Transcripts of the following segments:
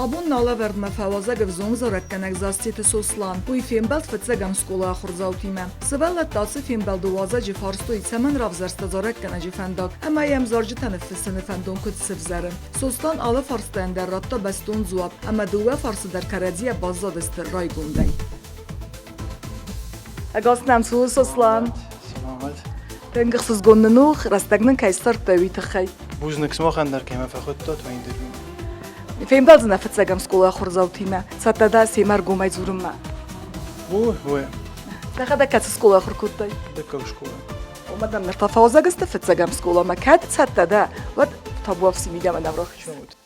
Абон нӕ алӕвӕрдмӕ фӕуазӕг ӕвзонг зарӕггӕнӕг Зассеты Сослан. Уый фембӕлд фыццӕгӕм скъолайы ахуырдзаутимӕ. Сывӕллӕттӕ ацы фембӕлды уазӕджы фарстой, цӕмӕн равзӕрста зарӕггӕнӕджы фӕндаг ӕмӕ йӕм зарджытӕ ныффыссыны фӕндон куыд сывзӕры. Сослан алы фарстайӕн дӕр радта бӕстон дзуапп ӕмӕ дыууӕ фарсы дӕр кӕрӕдзийӕ баззадысты райгондӕй. Ӕгас нӕм цу, Сослан! Сымахмӕ. Тынг ӕхсызгон нын у, рӕстӕг нын кӕй ссардтай, уый тыххӕй. Бузныг сымахӕн дӕр, кӕй мӕ фӕхуыдтат уӕ интервьюмӕ. Фембӕлдзынӕ фыццӕгӕм скъолайы ахуырдзаутимӕ. Цӕттӕ дӕ семӕ ӕргомӕй дзурынмӕ? О, ой. Дӕхӕдӕг кӕцы скъолайы ахуыр кодтай? Дыккаг скъола. Омӕ дӕм ныр та фӕуазӕг сты фыццӕгӕм скъоламӕ. Кӕд цӕттӕ дӕ, уӕд табуафси мидӕмӕ нӕм рахиз.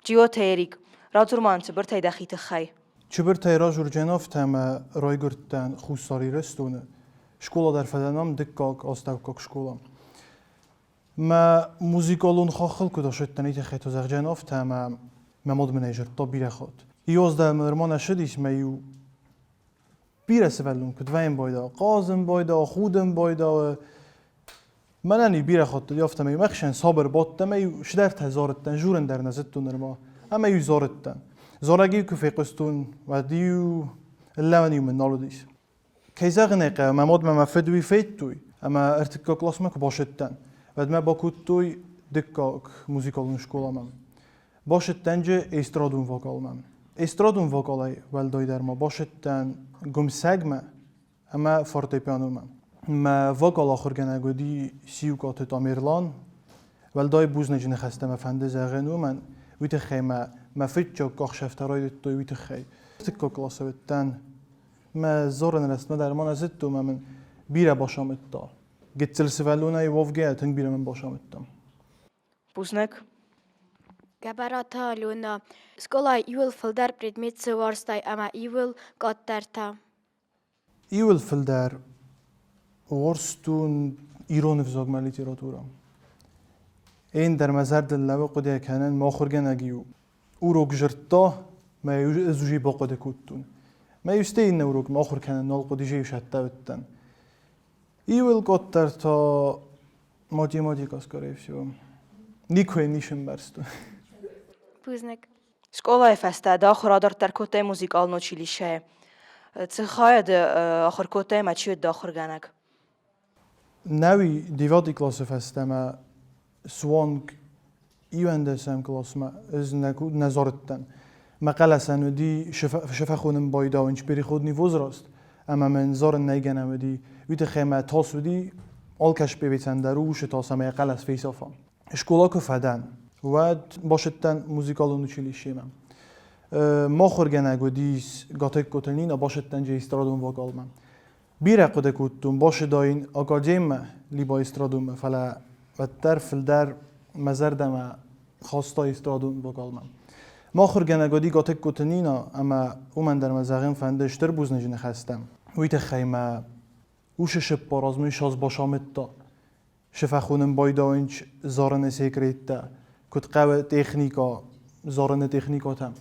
Джиоты Эрик, радзур ма нын цыбыртӕй дӕхи тыххӕй. Чыбыртӕй разурджен афтӕ ӕмӕ райгуырдтӕн Хуссар Ирыстоны. Скъола дӕр фӕдӕн ам дыккаг астӕуккаг скъола. Мӕ музыкалон хаххыл куыд асыдтӕн, уый тыххӕй то зӕгъджен афтӕ ӕмӕ мӕ мад мын ӕй зӕрдта бирӕ хатт. Иоз дӕр нырма нӕ ссыдис, мӕ-иу бирӕ сывӕллон куыд вӕййын байдауы, хъазын байдауы, худын байдауы. Мӕнӕн-иу бирӕ хатт уыди, афтӕмӕй мӕ хсӕн сабыр бадт ӕмӕ-иу цыдӕртӕ зарыдтӕн, журын дӕр нӕ зыдтон нырма. Ӕмӕ-иу зарыдтӕн. Зарӕг-иу куы фехъуыстон, уӕд-иу лӕууӕн-иу мын нал уыдис. Кӕй зӕгъын ӕй хъӕуы, мӕ мад мӕ мӕ фыд уый федтой, ӕмӕ ӕртыккаг къласмӕ куы бацыдтӕн, уӕд мӕ бакодтой дыккаг музыкалон скъоламӕ. Бацыдтӕн джы эстрадон вокалмӕ. Эстрадон вокалӕй уӕлдайдӕр ма бацыдтӕн гуымсӕгмӕ ӕмӕ фортепианомӕ. Мӕ вокал ахуыргӕнӕг уыди Сиукъаты Тамерлан. Уӕлдай бузныджы ныхӕстӕ мӕ фӕнды зӕгъын уымӕн, уый тыххӕй мӕ мӕ фыццаг къахсӕфтӕ райдыдтой уый тыххӕй. Ӕртыккаг къласы уыдтӕн. Мӕ дзурын рӕстмӕ дӕр ма нӕ зыдтон ӕмӕ мын бирӕ бацамыдта. Гыццыл сывӕллонӕй уӕвгӕйӕ тынг бирӕ мын бацамыдта. Бузныг. Гӕбӕраты Алена скъолайы иууыл фылдӕр предмет цы уарзтай ӕмӕ иууыл къаддӕр та? Иууыл фылдӕр уарзтон ирон ӕвзагмӕ литературӕ. Ӕндӕр мӕ зӕрдыл лӕууы хъуыды кӕнын, мӕ ахуыргӕнӕг-иу урок зырдта, мӕ ӕз уже бахъуыды кодтон. Мӕ иу стӕй иннӕ урокмӕ ахуыр кӕнын нал хъуыди, иу сӕттӕ уыдтӕн. Иуыл къаддӕр та математика, скорее всего. Никуы не сӕмбӕрстон. Бузныг. Скъолайы фӕстӕ дӕ ахуыр адарддӕр кодтай музыкалон училищӕйы. Цы хайады ахуыр кодтай ӕмӕ чи уыд дӕ ахуыргӕнӕг? Нӕуи девятый классы фӕстӕмӕ суанг иуӕндӕсӕм классмӕ ӕз нӕ зарыдтӕн. Мӕ хъӕлӕсӕн уыди шефӕхонын байдауынч переходный возраст, ӕмӕ мын зарын нӕ гӕнӕн уыди. Уый тыххӕй мӕ тас уыди, алкӕс певецӕн дӕр усы тас ӕмӕ йӕ хъӕлӕс фесафа. Скъола куы фӕдӕн, уӕд бацыдтӕн музыкалон училищемӕ. Махуыргӕнӕг уыдис Гатыгкоты Нина, бацыдтӕн же эстрадон вокалмӕ. Бирӕ хъуыды кодтон, бацыдаин академмӕ, либо эстрадонмӕ, фӕлӕ уӕддӕр фылдӕр мӕ зӕрдӕмӕ хаста эстрадон вокалмӕ. Махуыргӕнӕг уыди Гатыгкоты Нина, ӕмӕ уымӕн дӕр мӕ зӕгъын фӕнды стыр бузныджы ныхӕстӕ. Уый тыххӕй мӕ усы сыппар азмӕ ссӕдз басамыдта. Сыфӕхонын байдайынч зарыны секреттӕ, куыд хъӕуы техникӕ, зарыны техникӕтӕ.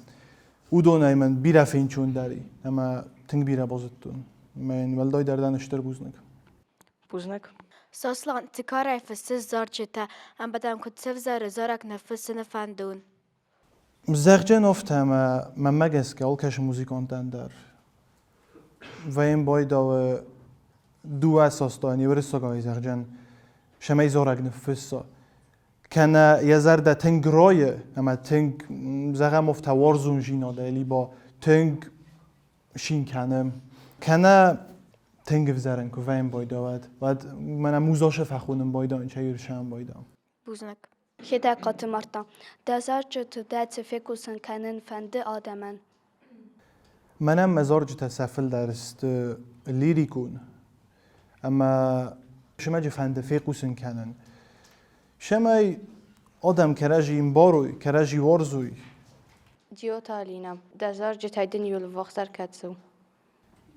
Уыдонӕй мын бирӕ фенчондӕр и ӕмӕ тынг бирӕ базыдтон. Мӕ йын уӕлдайдӕр дӕн стыр бузныг. Бузныг. Сослан, цы карӕй фыссыс зарджытӕ ӕмӕ дӕм куыд сӕвзӕры зарӕг ныффыссыны фӕндон? Зӕгъджын афтӕ ӕмӕ мӕнмӕ гӕсгӕ алкӕцы музыкантӕн дӕр вӕййын байдауы дыууӕ састайӕн уырыссагӕй зӕгъджын, цӕмӕй зарӕг ныффысса. Кӕнӕ йӕ зӕрдӕ тынг райы ӕмӕ тынг, зӕгъӕм, афтӕ уарзондзинадӕй либо тынг шин кӕны. Кӕнӕ тынг ӕвзӕрын куы вӕййын байдауӕд, уӕд мӕнӕ музошы фӕхонын байдайын, чайырсӕн байдау. Бузныг. Хетӕгкаты Марта, дӕ зарджыты дӕ цы фехъусын кӕнын фӕнды адӕмӕн? Мӕнӕн мӕ зарджытӕ сӕ фылдӕр сты лирикон ӕмӕ сымӕджы фӕнды фехъусын кӕнын. Цӕмӕй адӕм кӕрӕдзи ӕмбарой, кӕрӕдзи уарзой. Джиоты Алинӕ, дӕ зарджытӕй дын иуыл ӕввахсдӕр кӕцы у?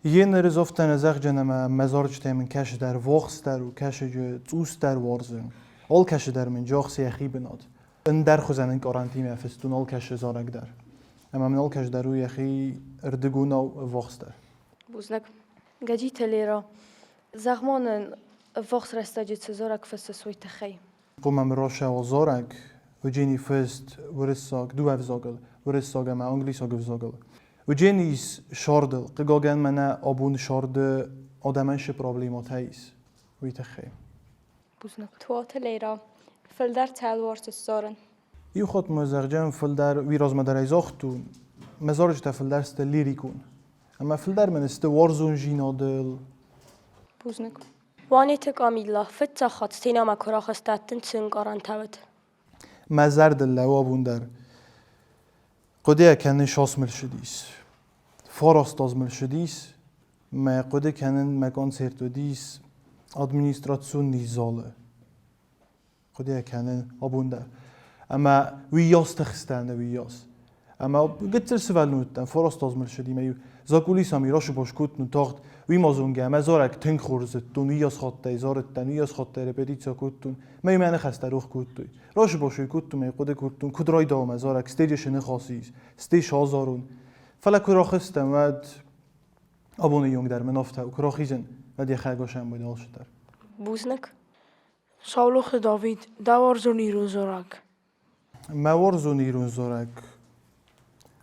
Йе ныр ӕз афтӕ нӕ зӕгъджын ӕмӕ мӕ зарджытӕй мын кӕцыдӕр вохсдӕр у, кӕсӕджы цъусдӕр уарзын. Алкӕцы дӕр мын джохсы йӕхи бынат. Ӕндӕр хуызӕн ӕнкъарӕнтимӕ фыстон алкӕцы зарӕг дӕр. Ӕмӕ мын алкӕцы дӕр у йӕхи ӕрдыгонау ӕввахсдӕр. Бузныг. Гӕджиты Лера, зӕгъ-ма нын, ӕввахс рӕстӕджы цы зарӕг фыссыс, уый тыххӕй. Хъуамӕ мын рацӕуа зарӕг, Уыджени фыст уырыссаг дыууӕ ӕвзагыл, уырыссаг ӕмӕ англисаг ӕвзагыл. Уыджени ис сӕрдыл, хъыгагӕн мӕнӕ абон сӕрды адӕмӕн цы проблемӕтӕ ис, уый тыххӕй. Бузныг. Туаты Лера, фылдӕр цӕуыл уарзыс зарын? Иу хатт ма зӕгъджын фылдӕр уый размӕ дӕр ӕй загътон, мӕ зарджытӕ фылдӕр сты лирикон. Ӕмӕ фылдӕр мын сты уарзондзинадыл. Бузныг. Уанеты Къамилла, фыццаг хатт сценӕмӕ куы рахызтӕ, дын цы ӕнкъарӕнтӕ уыд? Мӕ зӕрдыл лӕууы абон дӕр. Хъуыдыйӕ кӕнын сас мыл ссыдис. Фараст аз мыл ссыдис. Мӕ хъуыды кӕнын, мӕ концерт уыдис администрационный залы. Хъуыдыйӕ кӕнын абон дӕр. Ӕмӕ уыйас тыхстӕн уыйас. Ӕмӕ гыццыл сывӕллон уыдтӕн, фараст аз мыл ссыди, мӕ-иу закулисӕм расыбос кодтон тагъд, уый ма зонгӕ, ӕмӕ зарӕг тынг хорз зыдтон, уыйас хаттӕй зарыдтӕн, уыйас хаттӕй репетици кодтон, мӕ-иу мӕ ныхӕстӕ рох кодтой. Расыбос ӕй кодтон, мӕ хъуыды кодтон, куыд райдауа мӕ зарӕг, стеджы цы ныхас ис, стӕй сазарон. Фӕлӕ куы рахызтӕн, уӕд абоны онг дӕр мын афтӕ у, куы рахизын, уӕд йӕхӕдӕг сӕмбӕлд алцыдӕр. Бузныг. Саулохты Давид, дӕ уарзон ирон зарӕг. Мӕ уарзон ирон зарӕг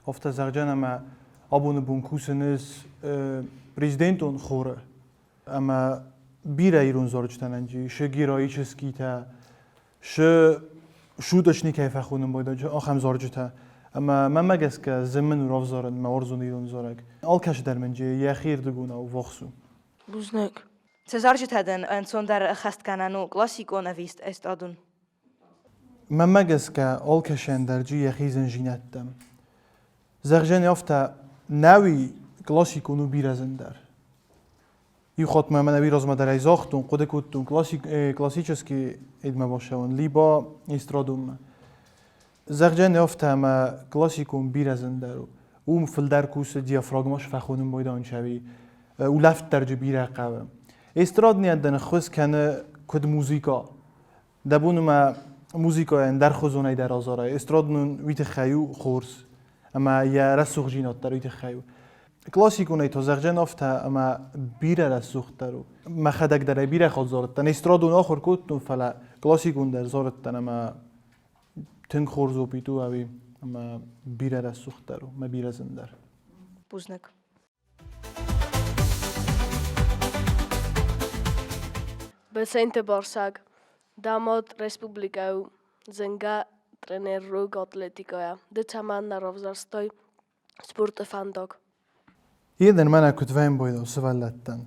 афтӕ зӕгъджын ӕмӕ абоны бон кусын ӕз президентон хоры ӕмӕ бирӕ ирон зарджытӕ нӕнджи, шы героическийтӕ, шы шуточникӕй фӕхонын байдайы ахӕм зарджытӕ. Ӕмӕ мӕнмӕ гӕсгӕ зын мын у равзарын мӕ уарзон ирон зарӕг. Алкӕцы дӕр мын джи йӕхи рдыгонау ввахс у. Бузныг. Цы зарджытӕ дын ӕнцондӕр ӕххӕстгӕнӕн у классикон ӕви эстрадон? Мӕнмӕ гӕсгӕ алкӕцӕн дӕр джи йӕхи зынзинӕдтӕм. Зӕгъзӕн афтӕ, нӕуи классикон у бирӕ зындӕр. Иу хатт ма мӕнӕ уый размӕ дӕр ӕй загътон, хъуыды кодтон классический эдмӕ бацӕуын, либо эстрадонмӕ. Зӕгъзӕн афтӕ ӕмӕ классикон бирӕ зындӕр у. Уым фылдӕр кусы диафрагма сфӕхонын байдайын ӕви улӕфт дӕр джы бирӕ хъӕуы. Эстрадныйӕн дын ӕххуыс кӕны куыд музыка. Дӕ бон ӕмӕ музыкӕйӕн ӕндӕрхуызонӕй дӕр азарай. Эстрадон уый тыххӕй у хорз ӕмӕ йӕ рӕсугъддзинад дӕр уый тыххӕй у. Классиконӕй та зӕгъджын афтӕ ӕмӕ бирӕ рӕсугъддӕр у. Мӕхӕдӕг дӕр ӕй бирӕ хатт зарыдтӕн. Эстрадон ахуыр кодтон, фӕлӕ классикон дӕр зарыдтӕн ӕмӕ тынг хорз опыт у ӕви ӕмӕ бирӕ рӕсугъддӕр у, мӕ бирӕ зындӕр. Бузныг. Беценты Барсӕг, дӕ мад республикӕ у зынгӕ тренер рог атлетикӕйӕ. Ды цӕмӕннӕ равзӕрстай спорты фӕндаг? Йеден мӕнӕ куыд фембӕлон сывӕллӕттӕн,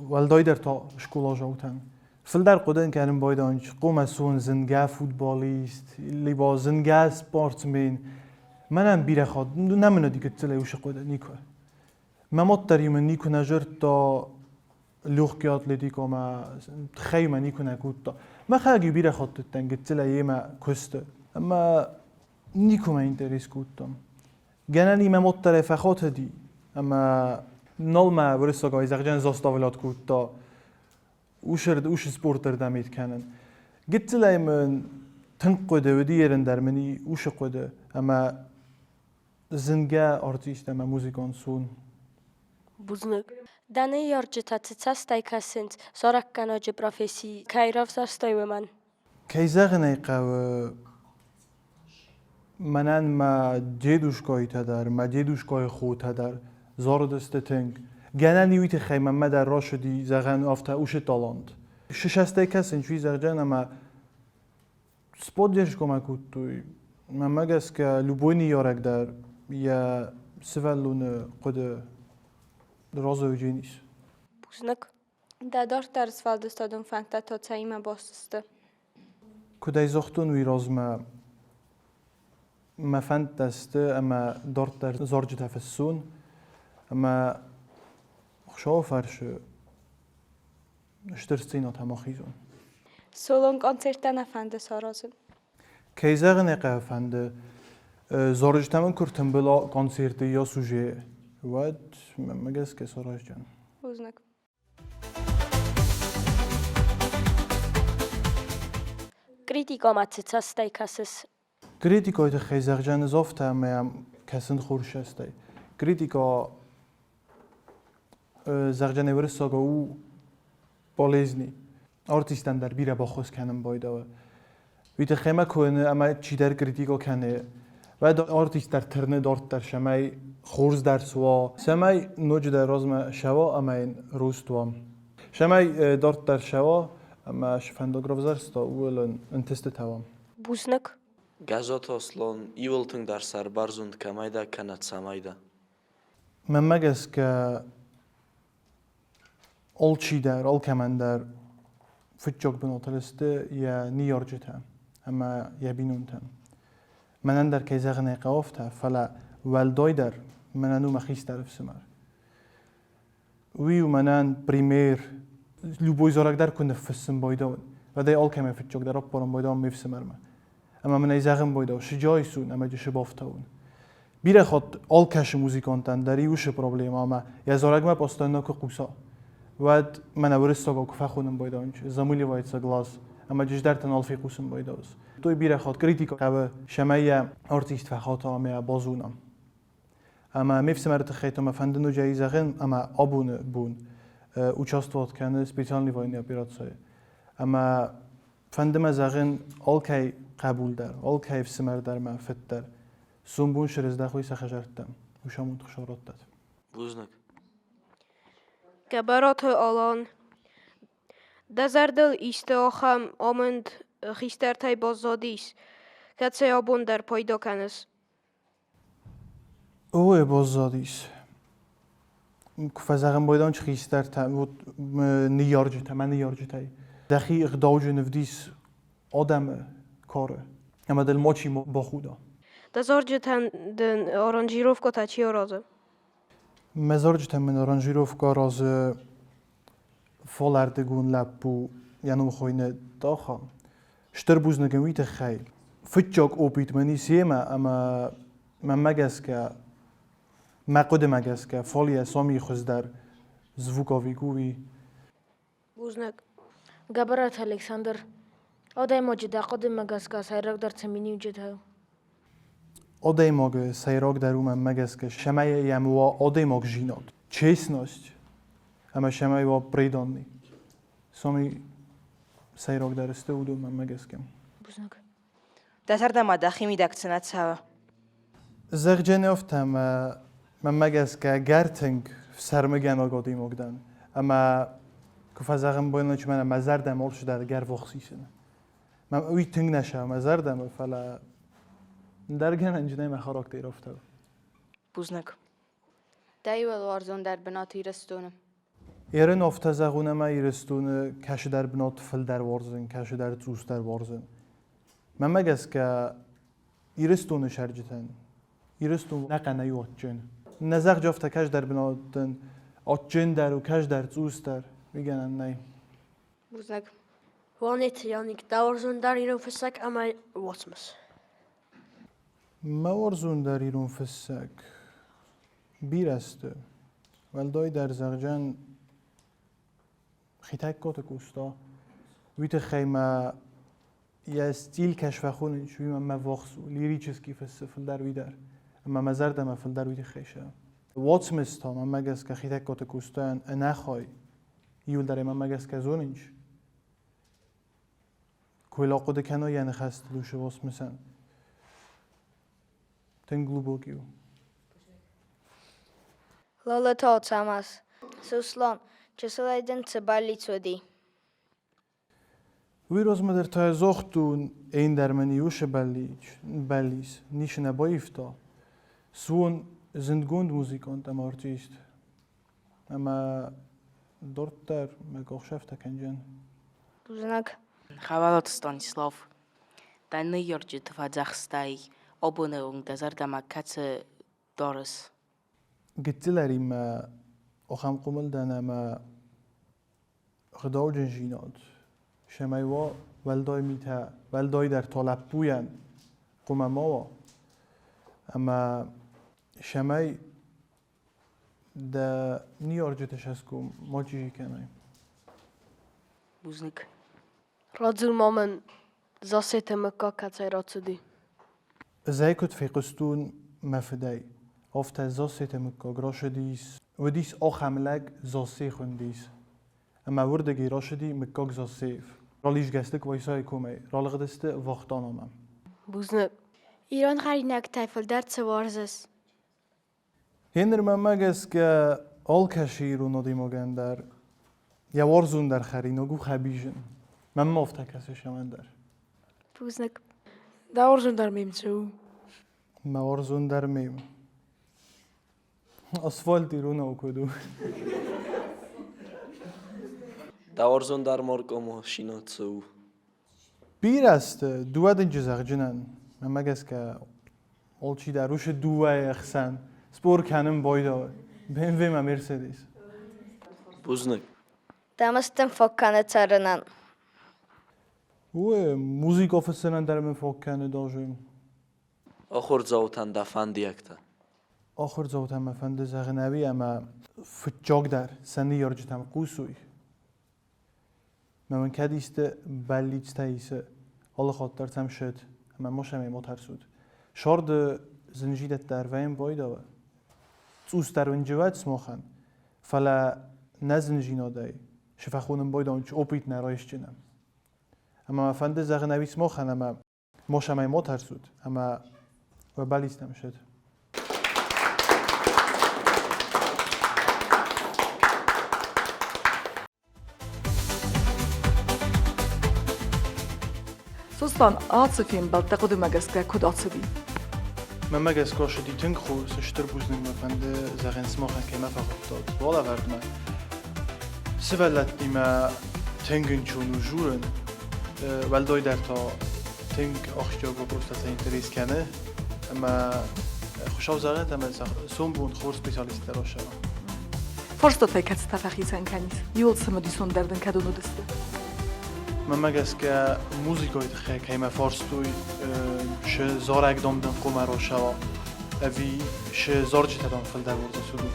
уӕлдайдӕр та скъоладзаутӕн. Фылдӕр хъуыды кӕнын байдайынц, хъуамӕ суон зынгӕ футболист, либо зынгӕ спортсмен. Мӕнӕн бирӕ хатт нӕ мын уыди гыццылӕй уыцы хъуыды никуы. Мӕ мад дӕр-иу мын никуы нӕ зӕрдта легкий атлетикомӕ, тыххӕй мӕ никуы нӕ кодта. Мӕхӕдӕг-иу бирӕ хатт уыдтӕн гыццылӕй йемӕ куысты ӕмӕ никуы мӕ интерес кодтон. Гӕнӕн и мӕ мад дӕр ӕй фӕхатыди ӕмӕ нал мӕ уырыссагӕй зӕгъджын заставлят кодта уыцы спорты рдӕм кӕнын. Гыццылӕй мын тынг хъуыды уыди ерын дӕр мын и уыцы хъуыды ӕмӕ зынгӕ артист ӕмӕ музыкант суын. Бузныг. Дӕ ныййарджытӕ цы цӕстӕй кӕсынц зарӕггӕнӕджы професси кӕй равзӕрстай, уымӕн? Кӕй зӕгъын ӕй хъӕуы, мӕнӕн мӕ дедушкойтӕ дӕр, мӕ дедушкойы хотӕ дӕр зарыдысты тынг. Гӕнӕн и уый тыххӕй мӕнмӕ дӕр рацыди, зӕгъӕн, афтӕ уыцы талант. Сысӕстӕй кӕсын, чи зӕгъдзӕн ӕмӕ споддержкомӕ кодтой. Мӕнмӕ гӕсгӕ, любой ныййарӕг дӕр йӕ сывӕллоны хъуыды разӕуджен ис. Бузныг. Дӕ дарддӕр сфӕлдыстадон фӕндтӕ та цӕимӕ баст сты? Куыд ӕй загътон, уый размӕ мӕ фӕндтӕ сты ӕмӕ дарддӕр зарджытӕ фыссон ӕмӕ Хуыцауы фӕрцы стыр сценӕтӕм ахизон. Солон концерттӕ нӕ фӕнды саразын? Кӕй зӕгъын ӕй хъӕуы фӕнды, зарджытӕ мын куы ртымбыл концерты йӕ сюжет. Уӕд мӕнмӕ гӕсгӕ сараздзӕн. Бузныг. Критикӕмӕ цы цӕстӕй кӕсыс? Критикой тыххӕй зӕгъдзӕн ӕз афтӕ, ӕмӕ йӕм кӕсын хорз цӕстӕй. Критикӕ зӕгъдзӕн уырыссагау у полезный. Артистӕн дӕр бирӕ баххуыс кӕнын байдауы. Уый тыххӕй мӕ куы ӕмӕ чидӕр критикӕ кӕны, уӕд артист дӕр тырны дарддӕр, цӕмӕй хорз дӕр суа, цӕмӕй ноджыдӕр размӕ цӕуа ӕмӕ йын рост уа. Цӕмӕй дарддӕр цӕуа ӕмӕ цы фӕндаг равзӕрста, ууыл ын ӕнтыстытӕ уа. Бузныг. Гӕзоты Аслан иуыл тынгдӕр сӕрбӕрзонд кӕмӕй дӕ кӕнӕ цӕмӕй дӕ? Мӕнмӕ гӕсгӕ, алчидӕр, алкӕмӕн дӕр фыццаг бынатыл сты йӕ ныййарджытӕ ӕмӕ йӕ бинонтӕ. Мӕнӕн дӕр, кӕй зӕгъын ӕй хъӕуы, афтӕ, фӕлӕ уӕлдайдӕр мӕнӕн у мӕ хистӕр ӕфсымӕр. Уый у мӕнӕн пример. Любой зарӕг дӕр куы ныффыссын байдауын, уӕд ӕй алкӕмӕй фыццагдӕр аппарын байдауын ме фсымӕрмӕ. Ӕмӕ мын ӕй зӕгъын байдау, сыджайсун ӕмӕ джысы бафтауын. Бирӕ хатт алкӕсы музыкантӕн дӕр иусы проблемӕ ӕмӕ йӕ зарӕгмӕ постоянно куы хъуса, уӕд мӕнӕ уырыссагау куы фӕхонын байдауын, замыливается глаз, ӕмӕ джыздӕртӕ нал фехъусын байдауыс. Той бирӕ хатт критикӕ хъӕуы, цӕмӕй йӕ артист фӕхата ӕмӕ йӕ базона. Ӕмӕ ме фсымӕры тыххӕй та мӕ фӕнды ноджы зӕгъын, ӕмӕ абоны бон участвовать кӕны специальный военный операцийы. Ӕмӕ фӕнды мӕ зӕгъын, алкӕй хъӕбул дӕр, алкӕй ӕфсымӕр дӕр мӕ фыд дӕр сомбон срыздӕхой сӕ хӕдзӕрттӕм, уый амонд Хуыцау раттӕд. Бузныг. Гӕбӕраты Алан, дӕ зӕрдыл исты ахӕм амынд хистӕртӕй баззадис, кӕцӕй абон дӕр пайда кӕныс? Ой, баззадис. Куы фӕзӕгъын байдӕм хистӕртӕ, вот ныййарджытӕ, мӕ ныййарджытӕй. Дӕхи ӕгъдауджын ӕвдис адӕмы кары, ӕмӕ дыл мачи бахуда. Дӕ зарджытӕн дын аранжировкӕтӕ чи аразы? Мӕ зарджытӕн мын аранжировкӕ аразы фалӕрдыгон лӕппу, йӕ ном хуыйны Таха. Стыр бузныг ын уый тыххӕй. Фыццаг опыт мын ис йемӕ ӕмӕ мӕнмӕ гӕсгӕ, мӕ хъуыдымӕ гӕсгӕ, фал йӕ сомийы хуыздӕр звуковик у уый. Бузныг. Гӕбӕраты Александр, адӕймаджы дӕ хъуыдымӕ гӕсгӕ сӕйрагдӕр цы миниуджытӕ у? Адӕймагы сӕйрагдӕр у мӕнмӕ гӕсгӕ, цӕмӕй йӕм уа адӕймагдзинад, честность ӕмӕ цӕмӕй уа преданный. Соми сӕйрагдӕр сты уыдон мӕнмӕ гӕсгӕ. Бузныг. Дӕ зӕрдӕмӕ дӕхи мидӕг цы нӕ цӕуы? Зӕгъджын афтӕ, ӕмӕ мӕнмӕ гӕсгӕ ӕгӕр тынг фсӕрмыгӕнаг адӕймаг дӕн. Ӕмӕ куы фӕзӕгъын боночы мӕнӕ мӕ зӕрдӕмӕ алцыдӕр ӕгӕр ввахс исын. Мӕ уый тынг нӕ сӕ мӕ зӕрдӕмӕ, фӕлӕ ӕндӕр гӕнӕнджы нӕй мӕ характер афтӕ. Бузныг. Дӕ иуыл уарзондӕр бынат Ирыстоны? Ерын афтӕ зӕгъун ӕмӕ Ирыстоны кӕцыдӕр бынат фылдӕр уарзын, кӕцыдӕр цъусдӕр уарзын. Мӕнмӕ гӕсгӕ Ирыстоны цӕрджытӕн Ирыстон ӕнӕхъӕнӕй у адджын. Нӕ зӕгъджы афтӕ кӕсдӕр бынат адджындӕр у, кӕсдӕр цъусдӕр, уый гӕнӕн нӕй. Бузныг. Уанеты Яник, дӕ уарзондӕр ирон фыссӕг ӕмӕ уацмыс. Мӕ уарзондӕр ирон фыссӕг бирӕ сты. Уӕлдайдӕр зӕгъджын Хетӕгкаты Къоста. Уый тыххӕй мӕ йӕ стиль кӕй сфӕхонын, уый мӕм ӕввахс у, лирический фыссы фылдӕр уый дӕр. Ӕмӕ мӕ зӕрдӕмӕ фылдӕр уый тыххӕй сӕ. Уацмыс та мӕнмӕ гӕсгӕ Хетӕгкаты Къостайӕн ӕнӕхай иуылдӕр ӕй мӕнмӕ гӕсгӕ зонынц. Куы йыл ахъуыды кӕной йӕ ныхӕстыл уыцы уацмысӕн, тынг глубокий у. Лолото Ацӕмӕз. Сослан, чысылӕй дын цы бӕллиц уыди? Уый размӕ дӕр та загътон, ӕндӕр мын иусы бӕллиц ницы нӕ баивта. Суон зындгонд музыкант ӕмӕ артист. Ӕмӕ дарддӕр мӕ къухсӕфтӕ кӕнджын. Бузныг. Хӕбӕлоты Станислав, дӕ ныййарджыты фӕдзӕхстӕй абоны онг дӕ зӕрдӕмӕ кӕцы дарыс? Гыццылӕримӕ ахӕм хъомыл дӕн ӕмӕ ӕгъдауджындзинад, цӕмӕй уа уӕлдай митӕ, уӕлдайдӕр та лӕппуйӕн хъуамӕ ма уа. Ӕмӕ цӕмӕй Дӕ ныййарджыты сӕсгом ма чъизи кӕнай. Бузныг. Радзур ма мын, Зассеты мыггаг кӕцӕй рацыди? Ӕз ӕй куыд фехъуыстон мӕ фыдӕй, афтӕ Зассеты мыггаг рацыдис, уыдис ахӕм лӕг, Зассе хуындис. Ӕмӕ уырдыгӕй рацыди мыггаг Зассеев. Ралидзгӕ сты Къуайсайы комӕй, ралыгъдысты Вахтанамӕ. Бузныг. Ирон хӕринӕгтӕй фылдӕр цы уарзыс? Гъеныр мӕнмӕ гӕсгӕ алкӕцы ирон адӕймагӕн дӕр йӕ уарзондӕр хӕринаг у хӕбизын. Мӕнмӕ афтӕ кӕсы цӕмӕндӕр. Бузныг. Дӕ уарзондӕр мем цы у? Мӕ уарзондӕр мем. Асфальт иронау куыд у? Дӕ уарзондӕр маркъо машинӕ цы у? Бирӕ сты, дыууӕ дынджы зӕгъджынӕн. Мӕнмӕ гӕсгӕ алчидӕр уыцы дыууӕйы ӕхсӕн спор кӕнын байдайы. BMW мӕ Мерседес. Бузныг. Дӕ мастӕн фаг кӕны цӕрынӕн. Ой, музыка фыссынӕн дӕр мын фаг кӕны даже. Ахуырдзаутӕн дӕ фӕндиӕгтӕ. Ахуырдзаутӕн мӕ фӕнды зӕгъын ӕви ӕмӕ фыццагдӕр сӕ ныййарджытӕм хъусой. Мӕ мын кӕд исты бӕллицтӕ исы, алы хатт дӕр сӕм ссыд, ӕмӕ ма сӕм ма тӕрсут. Сӕрды зынзидӕттӕ ӕрвӕйын байдауы. Цъусдӕр уынджы сымахӕн, фӕлӕ нӕ зынзинадӕй сфӕхонын байдауын опыт нӕ райсджынӕн. Ӕмӕ мӕ фӕнды зӕгъын ӕви сымахӕн ӕмӕ ма сӕмӕй ма тӕрсут, ӕмӕ уӕ бӕллицтӕм ссыд. Сослан, ацы фембӕлд дӕ хъуыдымӕ гӕсгӕ куыд ацыди? Мӕнмӕ гӕсгӕ ацыди тынг хорз, стыр бузныг мӕ фӕнды зӕгъын сымахӕн, кӕй мӕ фӕхуыдтат уӕлӕвӕрдмӕ. Сывӕллӕттимӕ тынг ӕнцон у дзурын, уӕлдайдӕр та тынг ахсджиаг вопростӕ сӕ интерес кӕны ӕмӕ Хуыцау зӕгъӕд ӕмӕ сомбон хорз специалисттӕ рацӕуа. Фарстатӕй кӕцытӕ фӕхицӕн кӕнис? Иуыл цымыдисондӕр дын кӕдон уыдысты? Мӕнмӕ гӕсгӕ музыкайы тыххӕй кӕй мӕ фарстой, шы зарӕг дам дын хъуамӕ рацӕуа, ӕви шы зарджытӕ дам фылдӕр уарзыс, уыдон.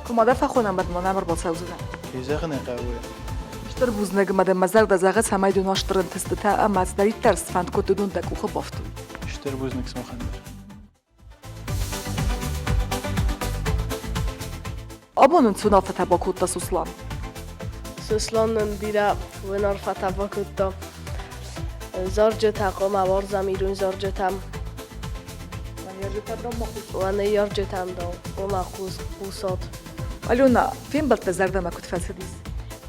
Куы ма дӕ фӕхонӕм, уӕд ма нӕм ӕрбацӕудзынӕ. Кӕй зӕгъын ӕй хъӕуы. Стыр бузныг ӕмӕ дын мӕ зӕрдӕ зӕгъы, цӕмӕй дын уа стыр ӕнтыстытӕ ӕмӕ цыдӕриддӕр сфӕнд кодтой, уыдон дӕ къухы бафтой. Стыр бузныг сымахӕн дӕр. Абон ын цы уынаффӕтӕ бакодта Сослан? Сослан нын бирӕ уынаффӕтӕ бакодта. Зарджытӕ хъуамӕ уарзӕм ирон зарджытӕм. Ныййарджытӕм дӕр хъуамӕ хъусат. Алена, фембӕлдтӕ зӕрдӕмӕ куыд фӕцыдис?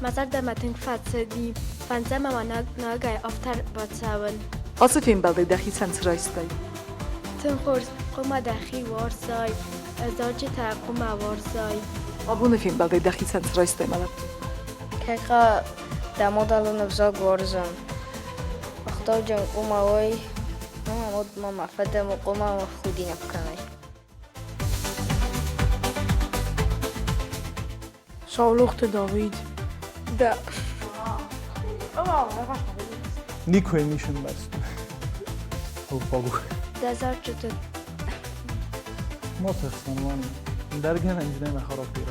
Мӕ зӕрдӕмӕ тынг фӕцыди. Фӕндзӕм ӕмӕ ногӕй афтӕ бацӕуын. Ацы фембӕлдӕй дӕхицӕн цы райстай? Тынг хорз, хъуамӕ дӕхи уарзай, зарджытӕ хъуамӕ уарзай. Абоны фембӕлдӕй дӕхицӕн цы райстай, мӕ лӕппу? Кӕка дӕ мадӕлон ӕвзаг уарзын. Ӕгъдауджын хъуамӕ уай, ӕмӕ мад ма фӕдӕм хъуамӕ худинаг кӕнай. Саулохты Давид. Да. Никуы ницы ӕмбӕрстон. Дӕ зарджыты Ма тыхс, нормально. Ӕндӕр гӕнӕн ис нӕ характер.